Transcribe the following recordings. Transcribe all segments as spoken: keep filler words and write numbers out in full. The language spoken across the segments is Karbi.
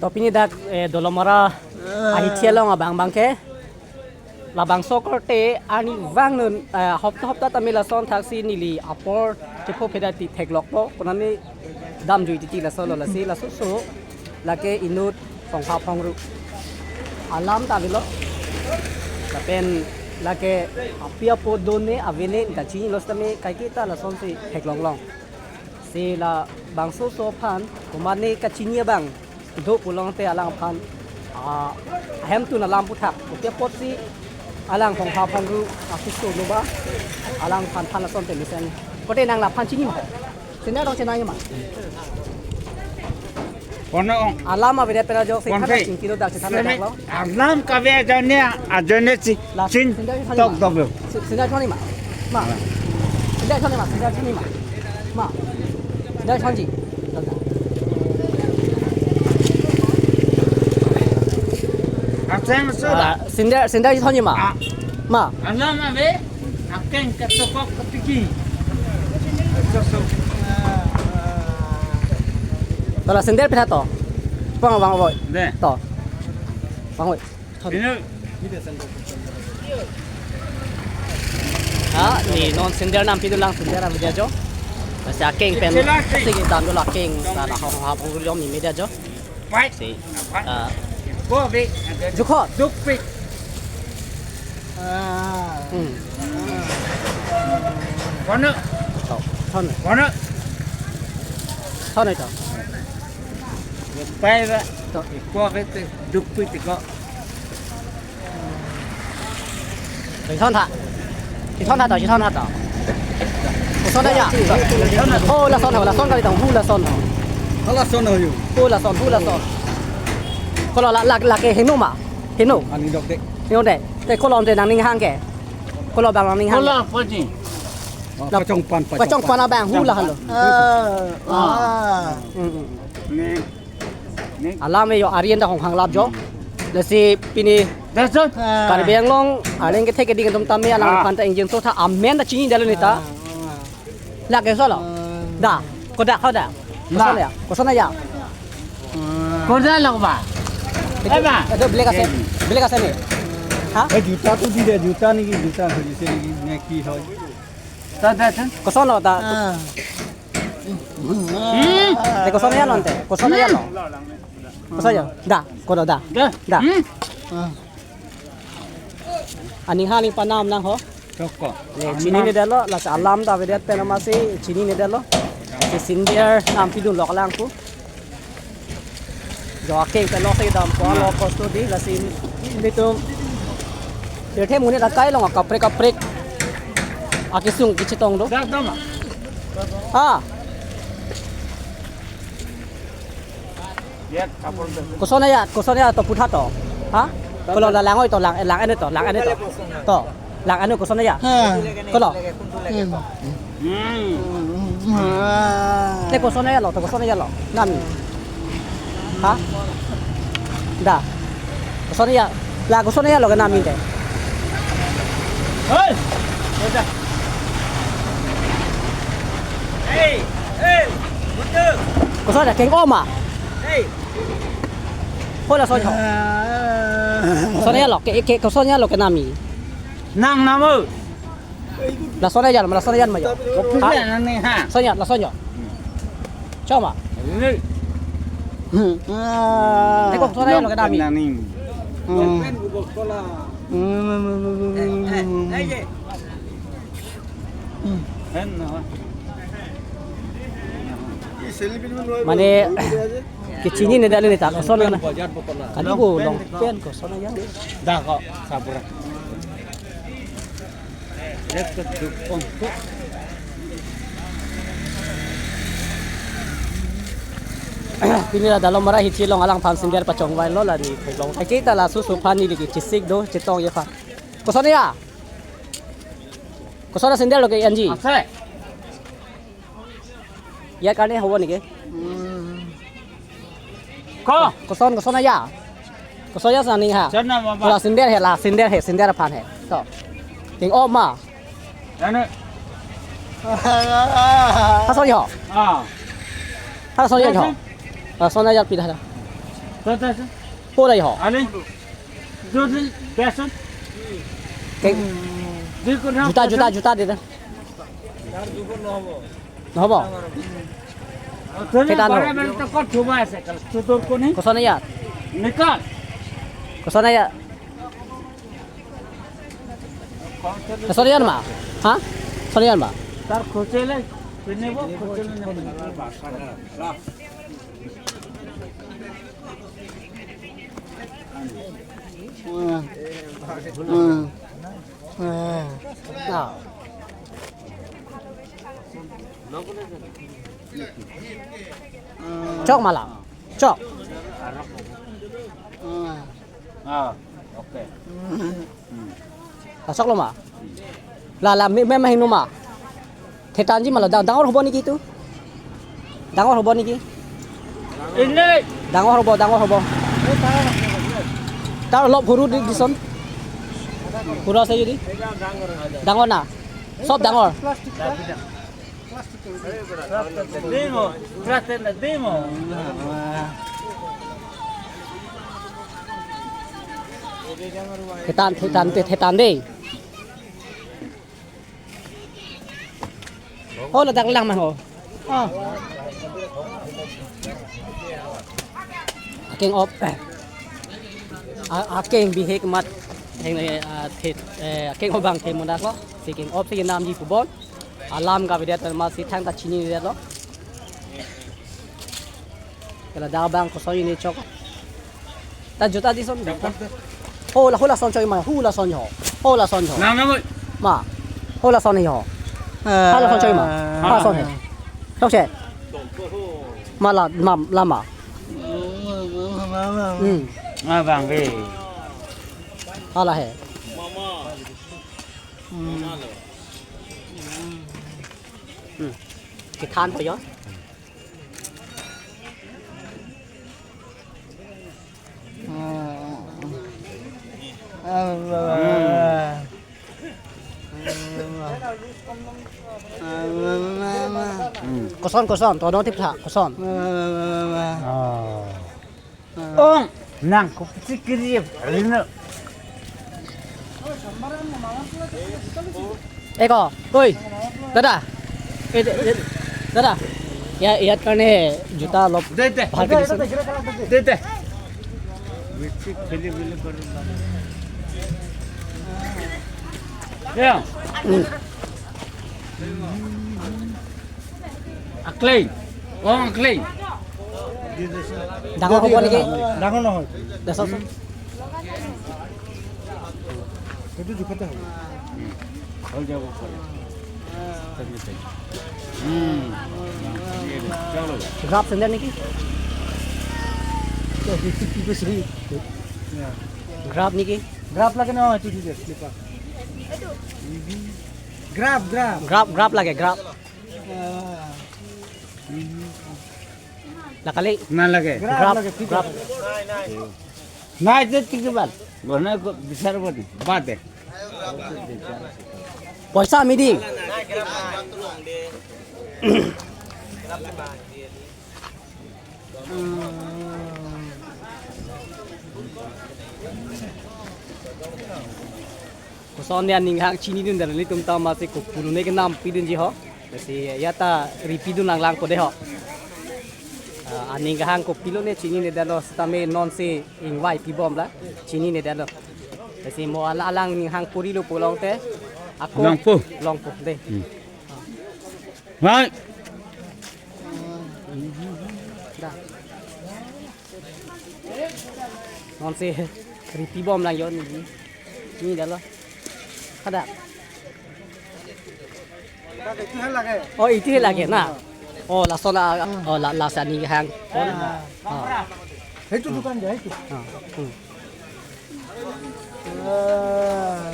To pini dak, eh, Dolamara ahithi along abang abang ke. Labangso korte arnivang non, eh, hopta hopta tame lason thaksi neli apor chepho pheda ti theklokpo. Konane damjui titi laso lo lasi laso so. Lake inut phongpha phongru alam ta avelo. Lapen lake api apo done avene ta chinilo sitame kaiketa lasonsi theklonglong. Si labangso so aphan komatne kachini abang do pulote alang aphan, ah, ahemtun alam aputhak kopi apotsi alang phongpha phongru akeso lo ba, alang aphan phan lasonte mesen. Korte nang laphan chini ma? Sendai tong chenai ma? Kono ong. Alam avedet pen ajoksi Konpe. Chingkilo dak chethan Seme dak lo. Alam kave ajoine, ajoine si La chin sendai tong tok ma? Tok lo. Se-, sendai tong ni ma? Ma. Sendai tong ni ma? Sendai tong ni ma? Ma. Sendai tong ji. Aseng sudah. Ah, sendai, sendai tong ni ma? Ah. Ma. Alam ave, akeng ketokok ketiki. Tola sender pina to. Pang bang boy. De. To. Bang boy. Ini. Ha, ni non sender nam pidun lang sender am dia jo. Masi akeng pen. Sila, si. Sigi dan dula akeng. Sana ha ha pang dulu mi media jo. Pai. Si. Pai. Ah. Ko be. Jukho. Duk pi. Ah. Hmm. Kono. To. Thon. Kono. Thon to. Pai ba. To. Ko be te duk pi te ko. Chithon tha. Chithon tha to, chithon tha to. Koson ya. Oh, lason ho, lason kali tong, hu lason ho. Hala son ho yu. Hu lason, hu lason. Kolo la, la, lake heno ma. Heno. Ani dok dek. Heno de. Te kolo te nangning hang ke. Kolo bang nangning hang. Kolo apa ji? Oh, la, pachong pan, pachong pan abang hu la halo. Ah. Ah. Hmm, hmm. Ni. Alam yo aryan ta hong hanglap jo. Lasi pini That's all. Karbi Anglong areng kethe keding atum tame alang Ah. Aphan ta ingjinso tha amen ta chinidetlo neta. Ah. Lake so lo. Ah. Da, koda, koda. La. Koson ya, koson ya. Ah. Koda lo ba? Itu, Eba. Itu beli kasih, beli kasih ni. Ha? Eh, juta tu tidak, juta ni, juta tu di sini ni ki ho. Ta da san. Koson lo ta. Ah. Hmm. Te koson ya lo te. Koson ya lo. Koson ya. Da, kono da. Da. Da. Hmm. Ah. Aning ha aning panam nang ho. Choko. Le chinidetlo, lasi alam ta avedet pen amatsi chinidetlo. Si sender nam pidun lok lang pu. Jo akeng pen lok si dam ko lo kosto di lasi nelitum. Pirthe monit akai along kaprek kaprek akesung kechetong do. Dak dam. Ah. Koson ya, koson ya to putha to. Ha? Kolo la lang oi to lang, lang ene to, lang ene to. To. Lang anu koson ya. Ha. Kolo. Hmm. Hmm. Te koson ya lo, te koson ya lo. Nami. Ha? Da. Koson ya. La koson ya lo ke nami te. Hei. Hei. Hei. Koson ya keng oma. Hei. Ko lason ho. Koson ya lo ke, ke koson ya lo ke nami. Nang namo. Lason ya, lason ya ma yo. Kopi Ha? Nang ni ha. Son ya, lason ya. Choma. Ini. Te koson ya lo ke nami. Nang ni. Hmm. Hmm. Hen na. Mane kechinidetlo neta koson na. Kali ko long pen koson ya. Da ko sabra. Pini la Dolamara ahithi along alang aphan sender pachongvai lo la ni theklong. Aketa laso so aphan neli kechisik do chetong ye aphan. Koson ya? Koson ya sender lo ke anji? Ase. Ya karne hobo neke. Hmm. Ko? Koson, koson ya? Koson ya sa ni ha? Sana baba. La sender he, la sender he, sender aphan he. To. Ting oma. Sana. Ha son yo? Ah. Ha son yo. Sana. Ha son ya pida da. Kota se? Pura ho. Ani? Jodi beso? Ke-, Di ko na juta, juta, juta de. Nohobo? Tene Ketan ho. Bare bare to kot chuba ase kal. Chutur ko ni? Koson ya? Nikal. Koson ya? Koson ya ma? Ha? Koson ya ma? Tar khochele. Pine bo khochele ne. Ah. Chok ma la. Chok. Ah, okay. Lasok lo ma? La, la, me, me, me hingno ma? Thetanji ma la, dang-, dangor hobo niki tu? Dangor hobo niki? Ini. Dangor hobo, dangor hobo. Tar lop huru di, dison. Huru ase jodi? Dangor na? Sob dangor. Demo, trate na demo. Thetan, thetan, the-, thetan de. Oh, ladak lang ma ho. Ah. Akeng op. A-, akeng bihek mat. Heng, eh, ah, the-, eh, akeng obang the munak lo. Si keng op si namji pubon. Alam kavedet amatsi thangta chinidetlo. Ke ladak abang koson ini chok. Ta juta dison. Ho la, ho lason choi ma, ho lason ho. Ho lason ho. Nang nang oi. Ma. Ho lason ho. Ha lason choi ma. Ha lason he. Chokche. Ma la, ma, la ma. Hmm. Abang ve. Hala he. Hmm. Kethan po yo. Hmm. Koson, koson, to dong tip tha, koson. Ah. Ong, nang ko kisi kiri rino. Eko, oi, dada. Eh, de-, de-, dada. Ya, ya karne juta lop. De, de. Bhal ke disun. De, de. Mithi kheli bili kori. Ya. Hmm. Akleng. Oh, akleng. Dangor hobo niki? Dangor nohoi. Dasa. Itu juga tahu. Hoi jabo kore. Hmm. Chalo. Grab sendal niki? Ya, itu tipe seri. Ya. Grab niki? Grab lagi na itu juga, slipper. Grab, grab. Grab, grab lage, grab. Ah. La kali. Na lage. Grab, grab, lage, grab. Na itu tiga bal. Bona ko bisar boni. Bade. Poisa midi. Koson ya aning hang chinidun dan nelitum ta masi kopulone kenam pidunji ho. Lasi ya ta ripidun lang lang ko de ho. Ah, aning hang kopilone chinine dan lo sitame non si ingvai pibom la chinine dan lo. Lasi mo ala alang ning hang puri lo pulote. Ako longpo. Longpo de. Hmm. Hai. Da. Non si ripibom lang yo ni. Ni dalo. Kada. Itu hal lagi. Oh, itu hal lagi na. Oh, lason la, oh, la, lason aning hang. Oh. Itu dukan dia itu. Ah. Hmm. Ah.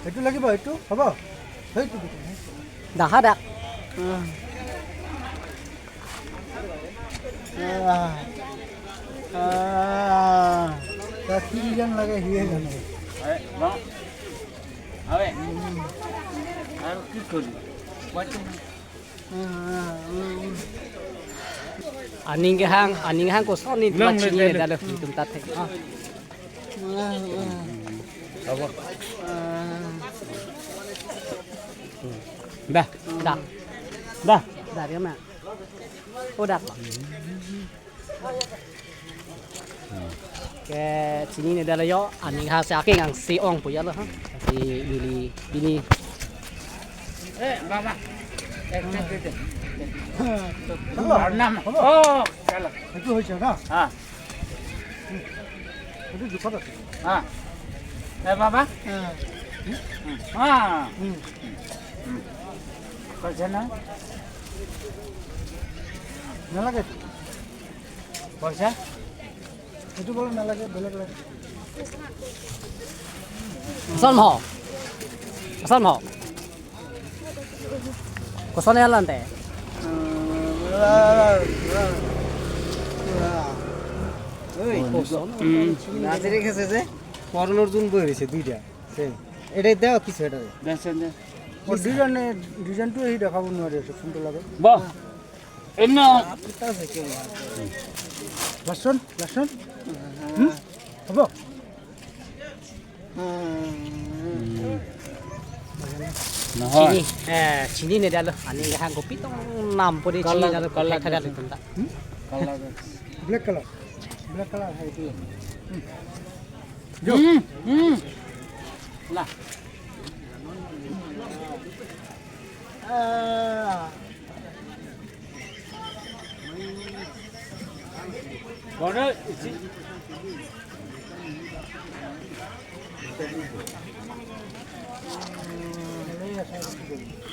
Itu lagi ba itu? Apa? Itu dukan. Dah ada. Ah. Ah. Ah. Tapi yang lagi hian kan. Awe, bang. Awe. Hmm. Harus ikut. Macam. Ah, ah, ah. Aning kehang, aning hang koson ni Nang chinine le, le. Dalo, itum tat thek. Ah. Apa? Dah. Dah. Dah. Dah, dia mah. Oh, dah. Ke chinine dalo yo, aning ha si akeng angse ong pu ya lo ha. Si neli, neli. Eh, mama. Eh, eh, eh, eh. Arnam. Oh, salah. এইটো হৈছে ন? হা। এইটো জোখত আছে। হা। এ, বাবা। হা। হা। উম। উম। কৈছে না? নালাগে। পইচা? এইটো বোলে নালাগে, বেলেগ লাগে। Asal mo. Asal mo. Koson ya lante. ওই, কোন? হুম। নাজিরে গেছে যে? করোনার জুন বই হয়েছে দুইটা। সেই, এটাই দেওয়া কিছু এটা। দেন, দেন, দেন। ও, ডিজাইনে, ডিজাইনটো এই দেখাব নোৱাৰি আছে, কোনটো লাগে। বাহ। এনে। লাচন, লাচন। হুম? হ'ব? নহয়। Chini, eh, chinine dalo. Aning kehang kopi tong nampo de chinine dalo, kalar, kalar, kalar dalo. Hmm? Kalar. Black color. Black color hai itu. Hmm. Hmm, hmm. Lah. Ah.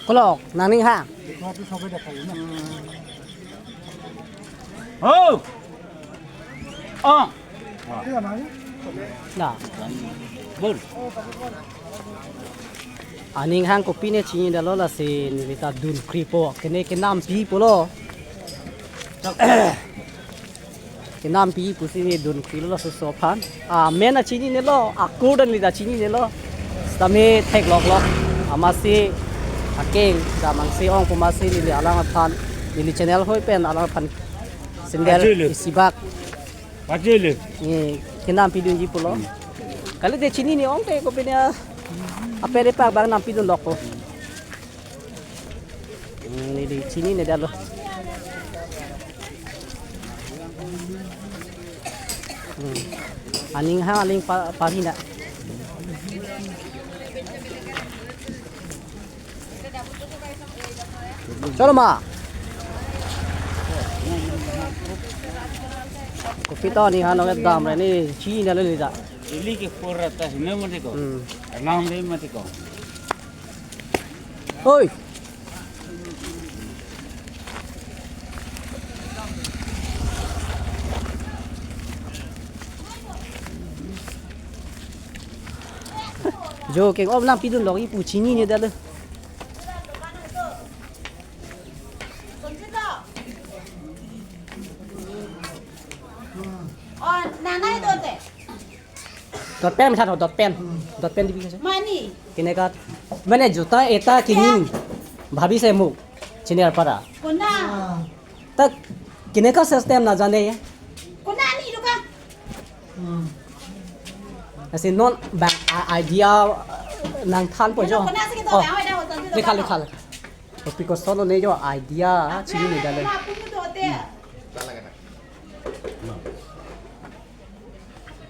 Kolok, nangning ha. Oh! Oh! Na. Bun. Aning hang kopi ne chinine dalo lasi neli ta dun kri po. Kene kenampi pulo. Kenampi pusi ne dun kri lo laso so aphan. Ah, men a chinine lo, akur dan neli ta chinine lo. Sitame theklok lo. Amatsi akeng ta mangse ong pu amatsi neli alang aphan, neli channel hoi pen alang aphan sandal Ajay lo. Isi bak. Pajele. Ni kenampi dunji pulo. Hmm. Kali de chinine ong te kopi ne a-, apere pak bang nampi dunlok po. Hmm, neli chinine dalo. Hmm. Aning ha aling pa, pari na. Cholo ma. Kopi ta aning ha nang dam re ni chinine dalo ni ta. Ili ke pura ta hina mati ko. Hmm. Anam re mati ko. Oi. Jo keng-op nangpi dunlok-i pu chinine dalo. Oh, nanai dote. Dot pen sa dot pen. Dot pen dibi kasa. Mani. Kene ka. Mane juta eta kinin. Bhabi se mu. Chini arpara. Kona. Tak kene ka system na jane ya. Kona ni duka. Asi non bang a-, idea, uh, nangthan po jo. Kona si kita. Oh. Bang, bang, bang, bang. Likha, likha, likha. Kopi koson lo ne jo idea, ah, chinine dalo. Kona pun tu hotel.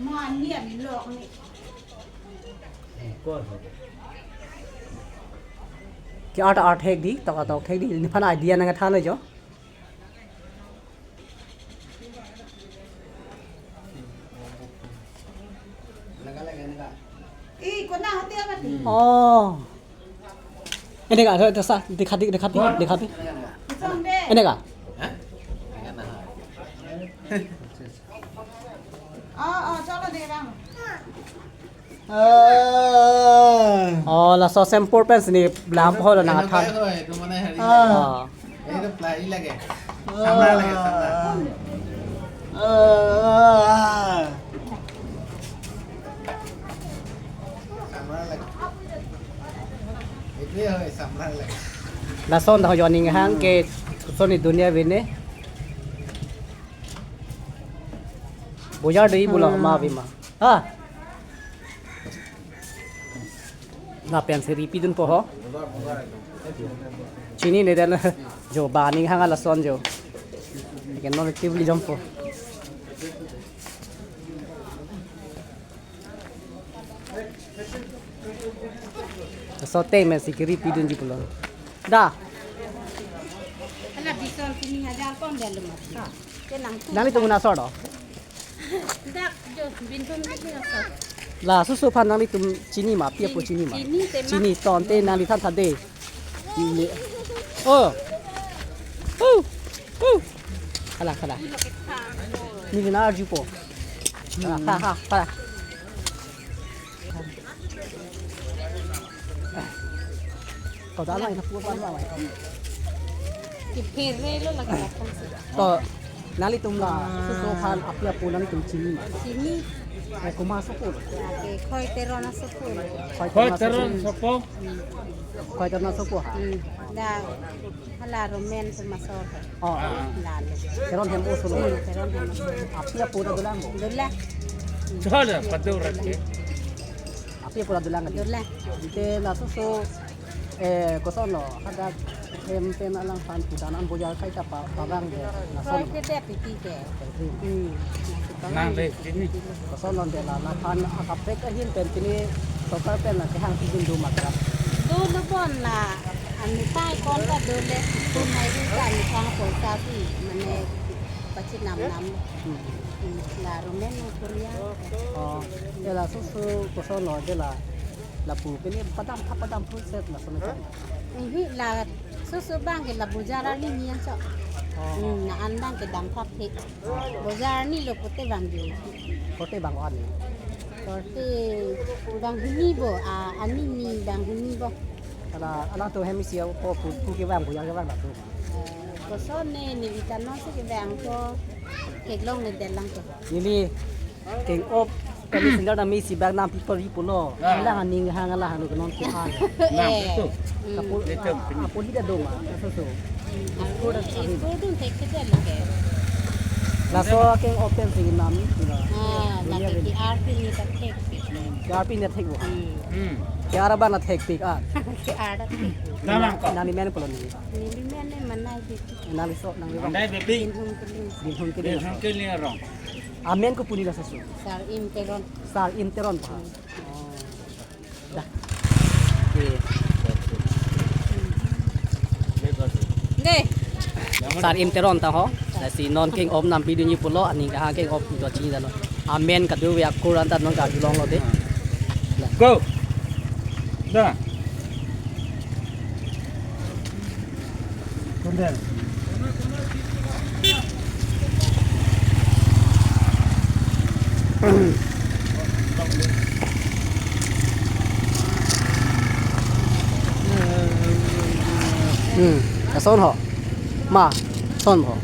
Mani ami lok ni. Ke art art hek di, tok tok hek di. Neliphan idea nangthan jo. Ih, kona hotel mati. Oh. Eneka, to, to sa, dekha di, dekha di, dekha di. Isong de. Eneka. Oh, oh, cholo de bang. Ah. Oh, laso sempur pen sini lamp holo nangthan. Eneka hoi, to mane hari. Ah. Oh. এইটো প্লাই লাগে। চামৰা লাগে, চামৰা। আহ। চামৰা লাগে। এইটোৱে হয়, চামৰা লাগে। Lason dah jo aning hang ke koson ni dunia bene. Bojar dei pulo ma ave ma. Ha? Lapen si ri pidunpo ho. Chinine dan jo ba aning hang lason jo. Ikan non actively jompo. Laso ateng pensi kiri pidunji pulo. Da. Hala bison tini hajar pon dia lima. Ha. Kenang tu. Nanglitum na sor do? Dak jo binthon ke na sor. La susu aphan nanglitum chini ma, api apo chini ma? Chini, chini te ma. Chini ton te nangli than tha de. Chini. Oh. Oh. Oh. Hala, hala. Neli na arjupo. Ha, ha, ha, ha. Kau dah lah, enak buat apa? Kiphere lo lagi datang sih. To, nanglitum la susu aphan api apo nanglitum chini ma? Chini. Eh, komat asopo? Oke, Khoi Teron asopo. Khoi Teron asopo. Khoi Teron asopo ha. Hmm. Da, hala Roman tu masuk. Oh. Lalu. Teron hem osolo. Hmm, Teron hem osolo. Api apo ta dolang bo? Dolang. Chalo, padu rakhe. Api apo ta dolang? Dolang. Te la susu, eh, koson lo, hadak hem pen alangphan pudan an bojar kai ta pa, pavang de. Lason. Khoi ke de api ke. Hmm. Nang de chini. Koson lo de la, laphan akaprek ahin pen chini sorkar pen la kehang pidun do ma kra? Dolo bon la, anu tai kon ta dole, pun hai ru ta anu sang poisa si, mane pachinam nam. Hmm. Hmm, la Roman Korea. Oh, ya la susu koson lo de la, lapu pini padam tha padam full set lason chan. Ihi la susu abang ke la bojar arni nian so. Oh. Hmm, na an abang ke dam thap he. Bojar arni lo pote bang jo. Pote bang ani. Pote bang hini bo, a, ani ni bang hini bo. Ala, alangtum hem isi apo pu, pu kevang, bojar kevang latum? Eh, koson ne, neli ta non si kevang ko, theklong ne delang ko. Neli keng-op, kami sendal nami si bag nam people ri pulo. Ah. Alang aning hang, alang hang non ke ai. Nam Eh. Itu. Hmm. Kapu-, Itu. Apo hi da doma, kaso so. Hmm. Apo da Apo da dun thek ke lo ke. Laso keng-op pen si nam ila. Ah, Dunia lagi ini. K R P ni ta thek. K R P ni thek bo. Hmm. Hmm. K R ba na thek pik ah. K R ta thek. Nanang ko. Nangli men pulo ni? Neli men ne Manai Beypi. Nangli so, nangli rong? Manai Beypi. Binhung Killing. Binhung Killing. Binhung Killing arong. Amen ko puni laso so? Sar Im Teron. Sar Im Teron pa. Hmm. Oh. Dah. Oke. Deh. Sar Im Teron ta ho. Lasi non keng-op nam pidunji pulo, aning kehang keng-op do chini dano. Amen kado ya Quran ta non karjulong lo de. Go. Dah. Kondel. Hmm, lason ho. Ma, son ho.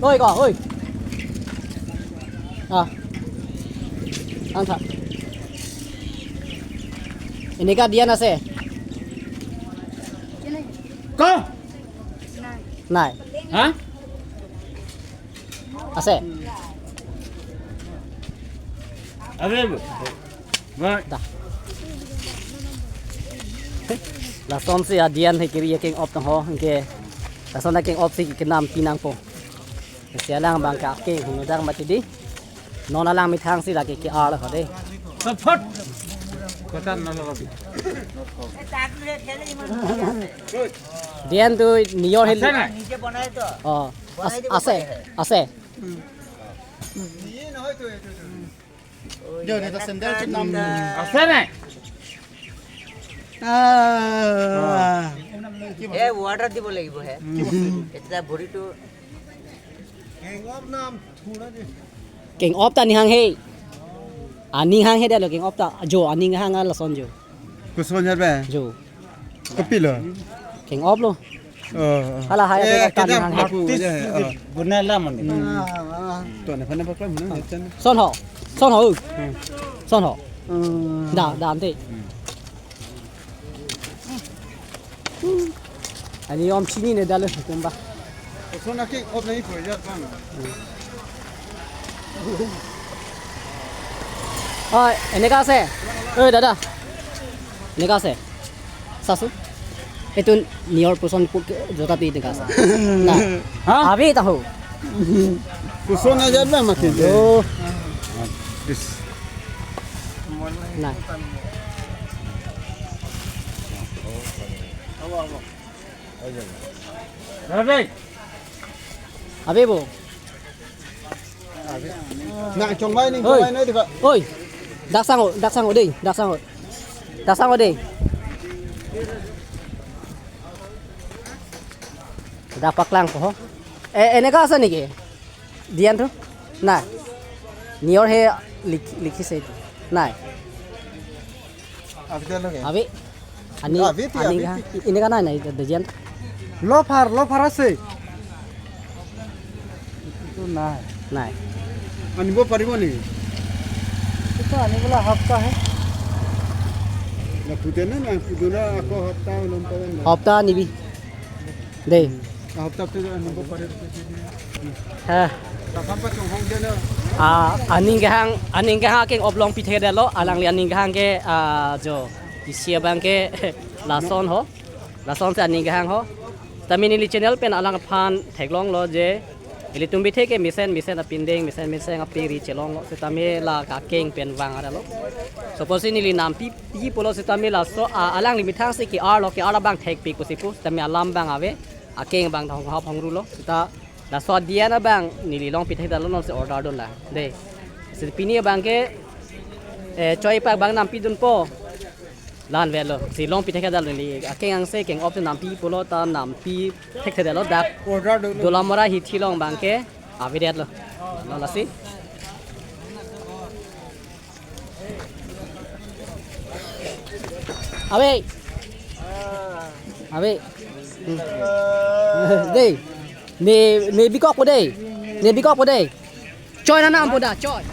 Oi, ko, oi. Ah. Ang tha. Ini ka diyan ase? Ko? Nai. Ha? Ase? Ave. Ba. Dah. Lason si adian he kiri ya keng-op tang ho, ke. Lason na keng-op si kenam pinangpo. Si alang abang ke akeng hunu dang mati di. Non alang methang si lagi ke ar ho de. Support. Kotan na lagi. Dian tu niyor hel. Ase na? Oh, as-, ase, ase. Jo, neta sandal chinam. Ase na? Ah. এ ৱাটাৰ দিব লাগিব হে। উম। এতিয়া ভৰিটো Keng-op ta aning hang he. Aning hang he dalo keng-op ta. Jo, aning hang lason jo. Koson jar ba? Jo. Kopilo? Keng-op lo. Oh, oh. Hala hai. Eh, ta kedam aning hang he. Aku aja, oh. Guna la mane. Hmm. To ne phana pakla mane, chan. Son ho. Son ho. Hmm. Son ho. Hmm. Da, da ante. Hmm. Ani om chinine dalo tumba. Osona ke op nahi poi jat bang. Oi, এনেকা আছে? Oi, দাদা। এনেকা আছে? চাচোন। এইটো নিয়ৰ পচন প-, জোতাটো এনেকা আছে। না। হা? আবে তাহো। Kuson aja ba makin. Oh. Bis. Nah. Abe bo. Na chongbai ni, oi, chongbai ni, di ba. Oi. Dak sang-o, dak sang-o dei, dak sang-o. Dak sang-o dei. Dak paklang po ho. এ, এনেকা আছে নেকি? ডিজাইনটো? নাই। নিয়ৰ হে লিখি-, লিখিছে এইটো। নাই। Avi dia lagi. Avi. Ani, avi ti, ani avi ka, ti. Ini kan নাই, নাই, ডিজাইন। Loafer, loafer আছে। এইটো নাই। নাই। আনিব পাৰিব নেকি? এইটো আনিবলৈ সপ্তাহে। না, পুতেনে না, পুতেনে আকৌ সপ্তাহ লম পালে না। সপ্তাহ আনিবি। Dei. Ahop tap tu anu bo pare. Ha. Tapam pa chonghong dia na. Ah, aning kehang, aning kehang akeng oblong pithe dalo, alangli aning kehang ke, ah, jo. Isi abang ke lason ho. Lason si aning kehang ho. Tame neli channel pen alangphan theklonglo je. Ilitum bithe ke mesen, mesen apindeng, mesen, mesen apiri chelonglo. Setame la akeng pen vang adalo. Suppose neli nampi pi pulo setame laso, ah, alangli methang si ke-arlo, ke-ar abang thekpik pusi pu, setame alam abang ave, akeng abang thong hap hongrulo, seta laso adian abang neli long pithe dalo non si order dun la. Dei. Si pini abang ke, eh, choi pak abang nampi dunpo. La-an avelo. Si long pithe dalo neli. Akeng angse keng op si nampi pulo ta nampi thekthe dalo dak. Order dunlo. Dolamara hithi along abang ke. Avedetlo. No lasi. Abe. Abe. Hmm. Dei. Ne, ne bikok po dei. Ne bikok po dei. Choi na nam po da, choi.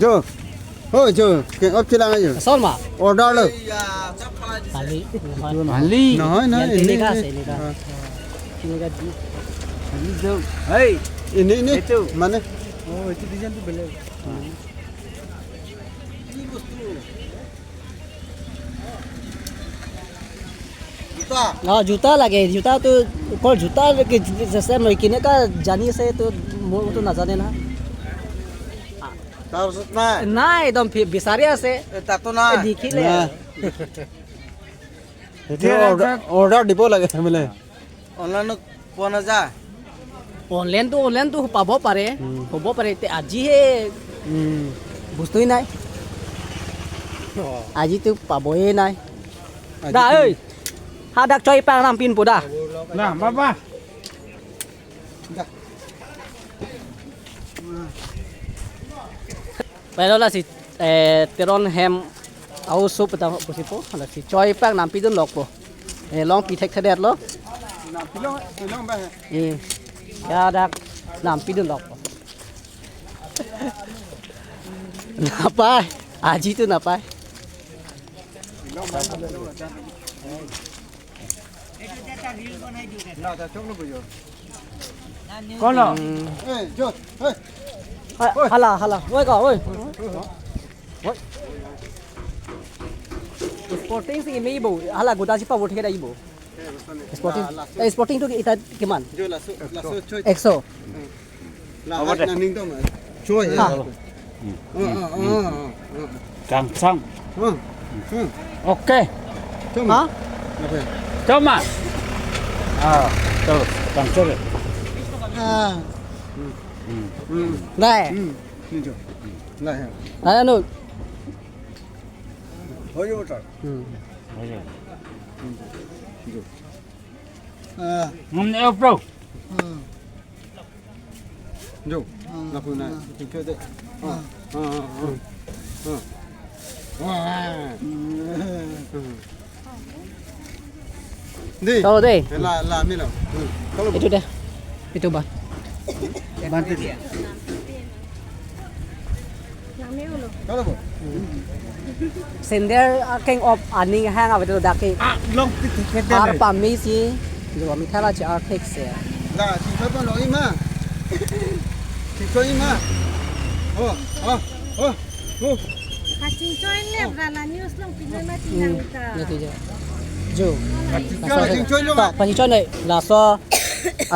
Jo. Ho, jo. Ke op chelang ajo. Sol ma. Order lo. Kali. Kali. Nohoi, nohoi, yan ini, ini ka ini. Ase, ini ka. Ah. Ini ka di. Ini jo. Hei. Ini, ini. Itu. Mana? Oh, itu desain tu bela. Ah. Juta. Oh, juta lage. Juta tu, kol juta ke system loi kine ka jani se tu, mo tu na jane na. Tarpusot nai. Nai, ekdom phi-, bisari ase. Eh, tato nai. Eh, dikhile. Nai. Etu order, order dibo lage, mane. Online-ot পোৱা নাযায়? Online to, online to pabo pare. Hmm. Pabo pare, te aji he. Hmm. Bostui nai. Oh. Aji to pabo he nai. Aji da, to oi. Hadak choi pang nampin po da. Na, baba. Da. Pelo lasi, eh, Teron hem au sup ta pusi po, lasi choi pak nampi dun lok po. Eh, long pi thekthedetlo. Nampi long, long ba. Eh, ya dak nampi dun lok po. Napai, aji to napai. Kono? Hmm. Eh, jo, eh. Ha-, hala, hala. Oi, ka, oi. Oi. Sporting si imi ibo. Hala, goda si pabo thekda ibo. Sporting. Eh, sporting to ita kiman? Jo, laso, laso, choi. Ekso. Hmm. Lah, apa deh? Nangning dong, eh. Choi, ya. Ah. Hmm. Ah, ah, ah, ah, ah. Kangsang. Ah. Hmm. Oke. Choma. Ha? Apa? Choma. Ah, terus, kangsang. Ah. Hmm. Hmm. Hmm. Dai. Hmm. Ni jo. Lah, ya. Lah, anu. Hoy, betul. Hmm. Hoy. Hmm. Jo. Ah. Hmm, eh, bro. Hmm. Jo, ah, lapu na, ah, tingkir deh. Ah, ah, ah, ah. Ah. Hmm. Dei. Kalau dei. Eh, la, la, mila. Hmm. Kalau itu deh. Itu ba. Bante. Sender akeng-op aning hang avedet dak ke. Ah, long tik tik. Ar pame si. Lo mi thala che ar thek se. La, si pa pa lo ima. Si ko ima. Oh, oh, oh, oh. Kachingchoi le bra la news long pinoi ma tinang ta. Nati jo. Jo. Kachingchoi, kachingchoi lo. Ta, kachingchoi ne laso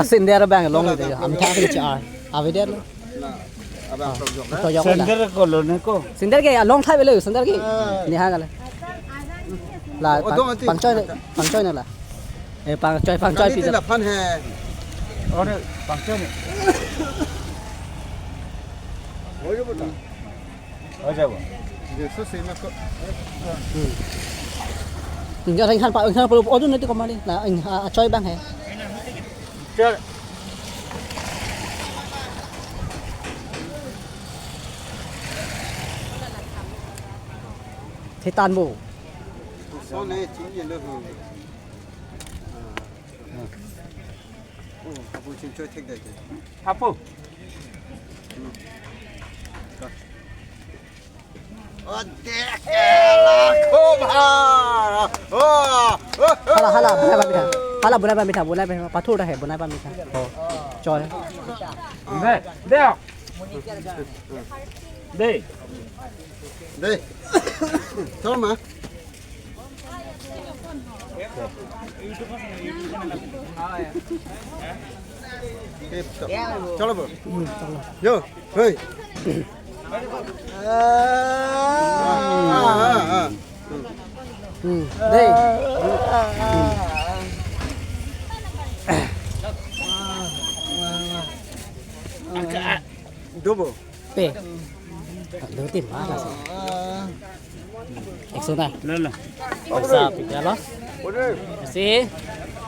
asender abang long de. Ami tha ke che ar. Avedet lo. Abang tok jok na. Tok jok na. Sender ko lo ne ko. Sender ke along thai belo sender ke. Ah. Ni ha gale. La, oh, dong ati. Pangchoi ne, pangchoi ne la. Eh, pangchoi, pangchoi. Kami pizza. Laphan hai. Oh, ne, pangchoi ne. Oh, ye bota. Oh, jabo. Ye so se na ko. Hmm. Tinggal ring han pa, ring han pa, oh, tu nanti kembali. La, ring, ah, choi bang hai. Choi. Thitan bo. So ne, chini lo. Oh, apu chingchoi thek dai ke. Apu. Hmm. Ka. Oh, dek, elah, khub ha. Oh, oh, oh. Hala, hala, bonai pame tha. Hala, bonai pame tha, bonai pame tha. Pathor ta hai, bonai pame tha. Oh, choi. Dei, dei. Dei. Dei. Chor ma. Chalo bo. Hmm, chalo. Yo, hei. Ah, ah, ah. Hmm. Dei. Dobo. Pe. Dua tim, ah, langsung. Ekso na. Lo, lo. Eksa pika lo. Si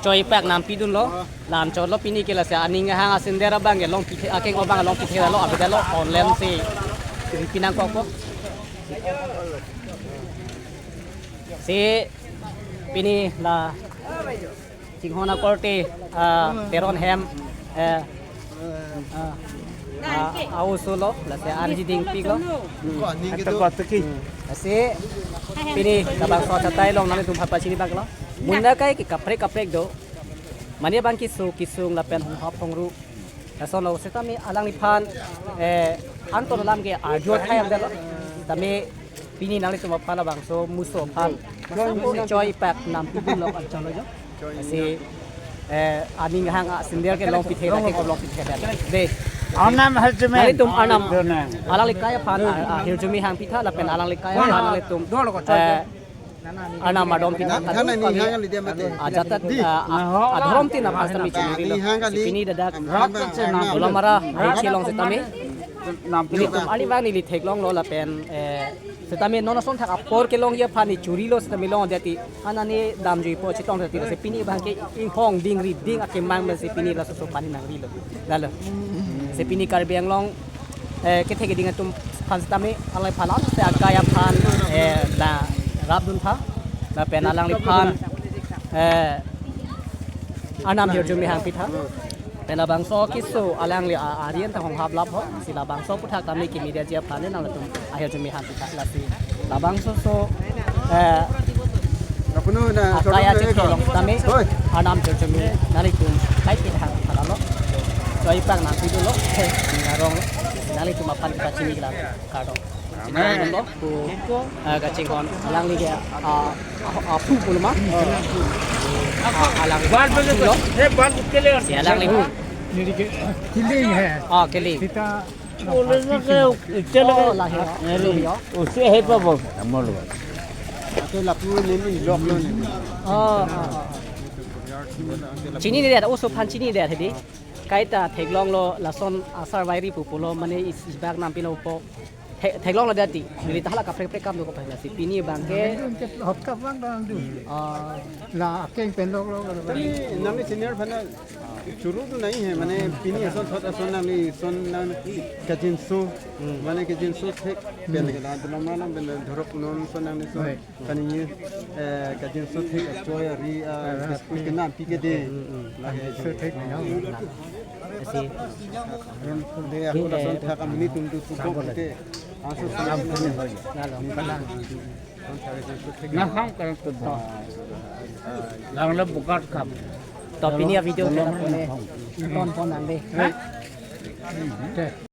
choi pak nam pidun lo. Lam chot lo pini ke lasi aning hang asender abang ke long pithe, akeng-op abang long pithe lo, abida lo online si. Ri pinang kok kok. Si pini la chinghon akorte, ah, Teron hem, eh, ah, ah, a-oso lo, lasi arji dingpik lo. Lasi pini labangso achatai along nanglitum aphan pachini bak lo. Mun akai ke kaprek kaprek do. Mane abang keso kesung lapen honghap hongru. Lason lo setame alangliphan, eh, anton alam ke arjo thai am dalo. Tame pini nanglitum aphan labangso muso aphan. Muso choi pak nam pidun lo, anchot lo jo. Lasi, eh, aning hang asender ke long pithe, lake ko long pithe dei. Dei. Arnam hirjume. Nanglitum arnam. Dona. Alangli kai aphan, ah, ah, hirjume hang pitha lapen alangli kai aphan nanglitum, eh, arnam adom pitha. Nam than aning hang alidem mate. Ajat, ah, ah, adhorom tin aphan setame chini lo. Aning hang kali. Pini ladak. Rat ke chenam. Dolamara, Rongcheng along setame. Nam pidun. Nelitum arnivang neli theklong lo lapen, eh, setame non ason thak apor kelongji aphan ne churi lo setame longdet ti. Anani damjuipo chetong ti, lasi pini abang ke inghong ding ri ding akemang pensi pini laso so pani nangri lo. Lalo. Si pini Karbi Anglong, eh, kethe keding atum aphan setame alai phalan se akai aphan, eh, la rapdun tha. Lapen alangliphan, eh, arnam hirjume hang pitha. Pen labangso keso alangli a-, arjen ta honghap lap ho, si labangso aputhak tame kimi dia ji aphan nanglitum ahirjume hang pitha lasi. Labangso so, eh, akai ajat kelong tame, hoi, arnam hirjume nanglitum kai pit hang pitha lo. Choi pak nam pidun lo, hei, arong lo, nanglitum aphan kita chini gila kardom. Amen. Pu, ah, kachinghon, alangli ke, ah, ah, ah, pu pu lo ma? Ah, alangli. Bal bal lo. He bal ke le. Si alangli. Neli ke killing hai. Ah, killing. Sita. Bole na ke uche lage. Oh, lahi. Aru. Uche hai pa bo. Amol ba. Ate lapu neli lok lo neli. Oh, ah, ah. Chininedet, oso aphan chininedet hedi. Kaita theklong lo lason asar vairi pu pulo mane is, isbak nam pilo po. The-, theklong lo dati. Neli ta hala kaprek prek kam do ko pahla si pini abang ke. Hop kap bang dang du. Ah. La akeng pen lok lok lo. Tali nangli senior aphan churu tu nai hai, mane pini ason thot ason nangli son nang kajinso. Hmm. Mane kajinso thek pen ke la dolo malam pen dhorok non son nangli son. Hoi. Kani, eh, kajinso thek achoi ari, ah, ah, biscuit, hmm, kenam pi ke dei. Hmm, hmm. Lake. Kajinso thek nang. Si. Dei, ako lason thak amonit atum tu tukok te. Aso salam kami hoy. Lalo, kalang. Nahang kalang tu. Lang le bukat kap. To pini a-video ke la pone. Ton pon nang dei.